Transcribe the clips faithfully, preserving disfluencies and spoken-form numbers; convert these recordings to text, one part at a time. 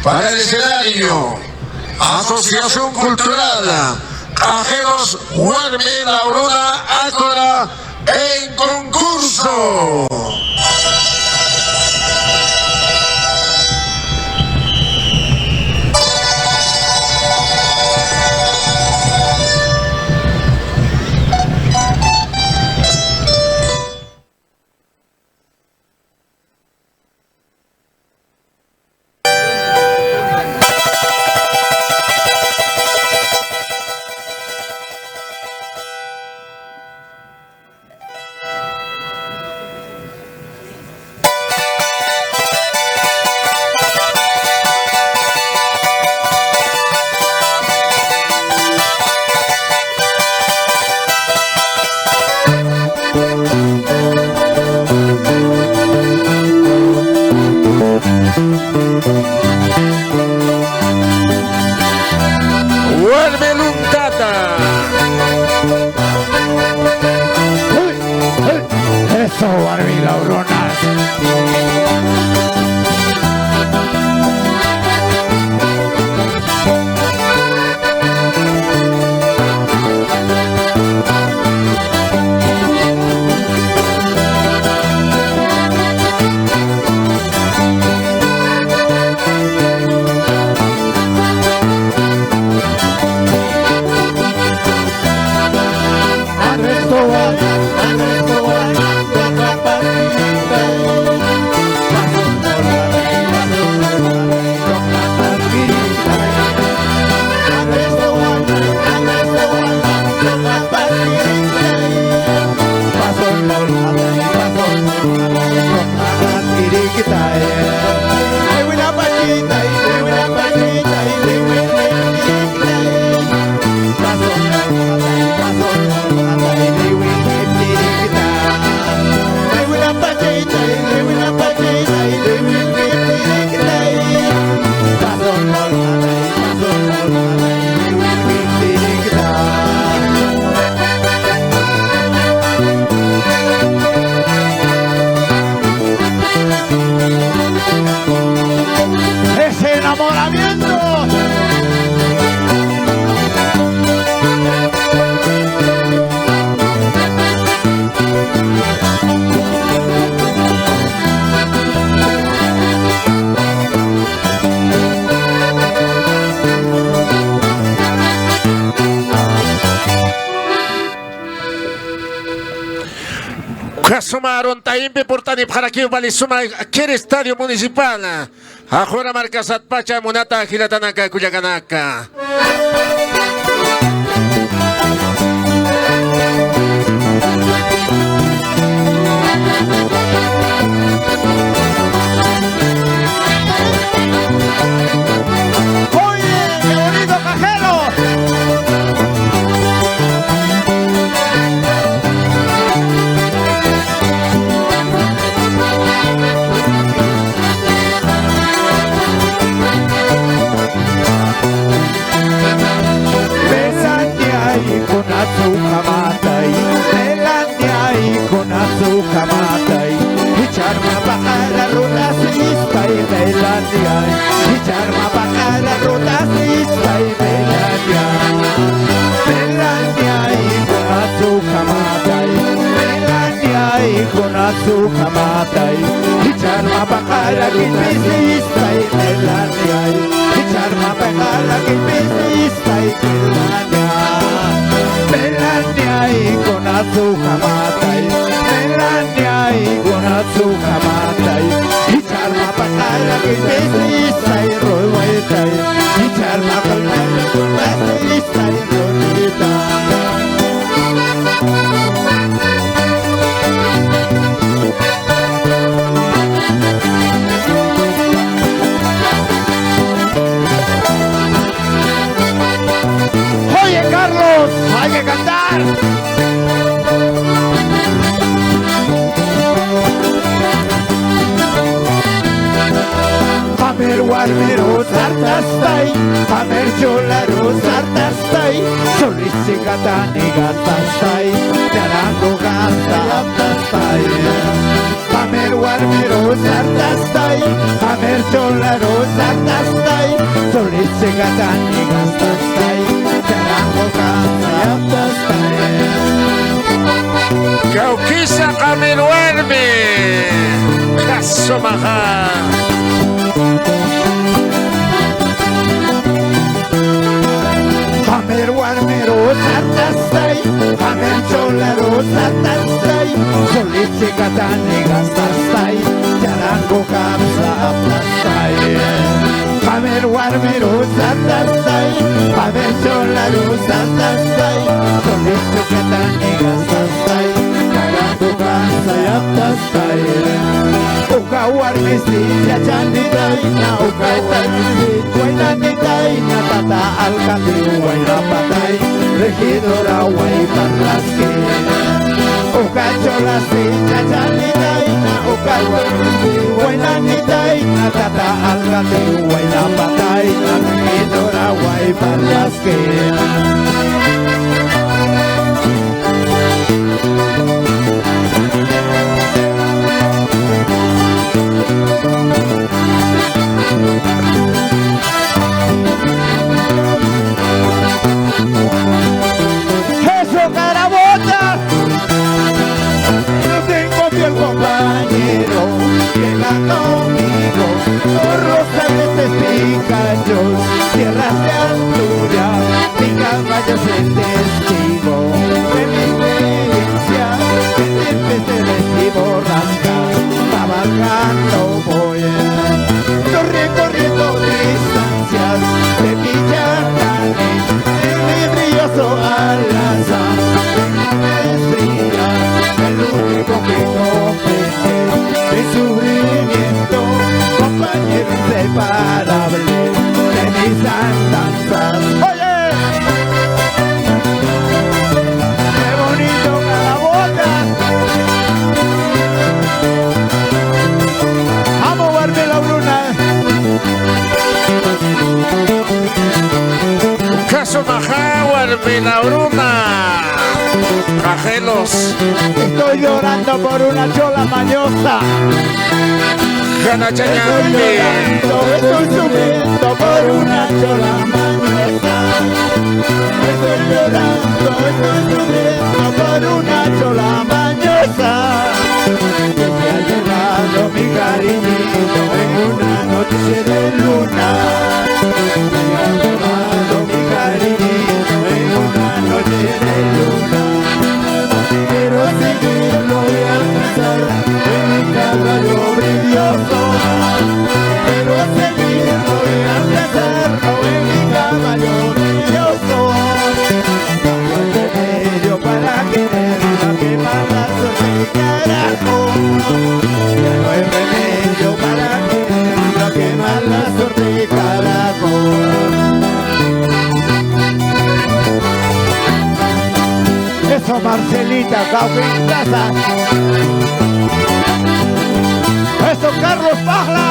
Para el escenario, Asociación Cultural Cajeros Warmi Lauruna Acora en concurso. Warmi luntata. Eso, warmi lauronas. Ese enamoramiento. Uka suma aruntaympi purtanipxarakiw vali suma Qhiri Estadio Municipal. Axura markasatpacha munata jilatanaka kullakanaka. Oye, qué bonito cajero. Melaniay, kunatsa ukhamatay, melaniay, kunatsa ukhamatay, jichhar mä paqar arunasispay, melaniay, jichhar mä paqar arunasispay, melaniay, melaniay, kunatsa ukhamatay, melaniay, kunatsa ukhamatay, jichhar mä paqar arunasispay, melaniay, jichhar mä paqar arunasispay, melaniay, melaniay, kunatsa ukhamatay, melaniay, kunatsa ukhamatay, jichhar mä paqar arunasispay, ruwaytay, jichhar mä paqar arunasispay, ruwaytay. Oye, Carlos, hay que cantar. Qamir warmiru sartastay, qamir chularu sartastay, sulisikatani gastastay, charangu gasta aptastay. Qamir warmiru sartastay, qamir chularu sartastay. Kawkisa qamir warmi, kasumaxa. Qamir warmiru sartastay, qamir chularu sartastay, sulis chikatani gastastay, charango kamsa aptastay. Qamir warmiru sartastay, qamir chularu sartastay, sulis chikatani gastastay, charango kamsa aptastay. Uka warmisti yachanitayna, uka warmisti waynanitayna, tata alcalde waynapatay, regidora way parlaski. Uka chulasti yachanitayna, uka warmisti waynanitayna, tata alcalde waynapatay, regidora way parlaski. Eso, Carabotas. Yo tengo fiel compañero, llega conmigo, por los agrestes picachos, tierras de altura, mi caballo es el testigo de mi experiencia, que siempre se recibo rasca, cabalgando voy, yo recorriendo distancias de Villacani, en mi brilloso alazán, en mi maestría, el único que comprende mi sufrimiento, compañero inseparable de mis andanzas. ¡Oye! ¡Qué bonito, Carabotas! Amo warmi lawruna. Kasumaxa warmi lawruna. Cajelos. Estoy llorando por una chola mañosa. Estoy llorando, estoy sufriendo por una chola mañosa. Estoy llorando, estoy sufriendo por una chola mañosa. Que se ha llevado mi cariñito en una noche de luna. Se ha llevado mi cariñito en una noche de luna. Pero seguir lo voy a alcanzar en mi caballo brilloso. Pero seguir lo voy a alcanzar en mi caballo brilloso. No hay remedio para querer la que mala suerte, carajo. Ya no hay remedio para querer la que mala suerte, carajo. Eso, Marcelita, kawkïnkasax. Eso, Carlos Pajla.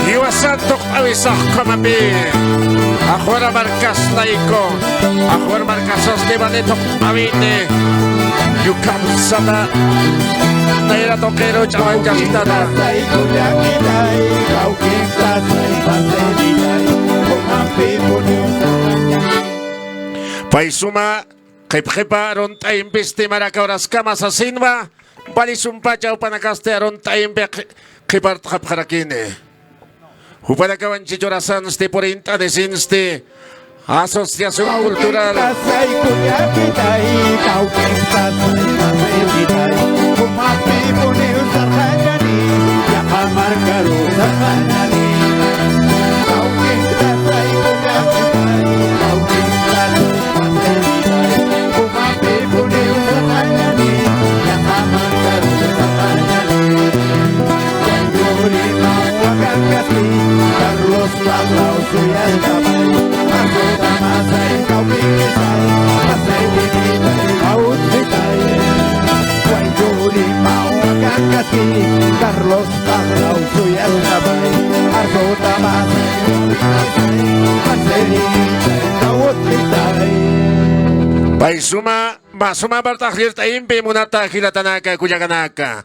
Jiwasan tuqt'awisax ukhamapï, Ajuar markas layku, Ajuar markasasti vali tuqt'awini, yukhamsata nayra tuqiru ch'amanchasktan. Pay suma qhipqhipa arunt'ayimpisti maraka uraskama sasinwa, vali sumpacha jupanakasti arunt'ayimpi qhi-, qhipart'xapxarakini. Jupanakawan chichurasansti purint'anisinsti Asociación Cultural. Carlos Pablo, soy el caballo, más otra más ahí, cauqueña, más ahí, Carlos Pajlau suyaskamay, arsuta mas, Marcelita, Tawutitay. Pay suma, ma suma partax lirt'ayimpi munata jilatanaka, kullakanaka.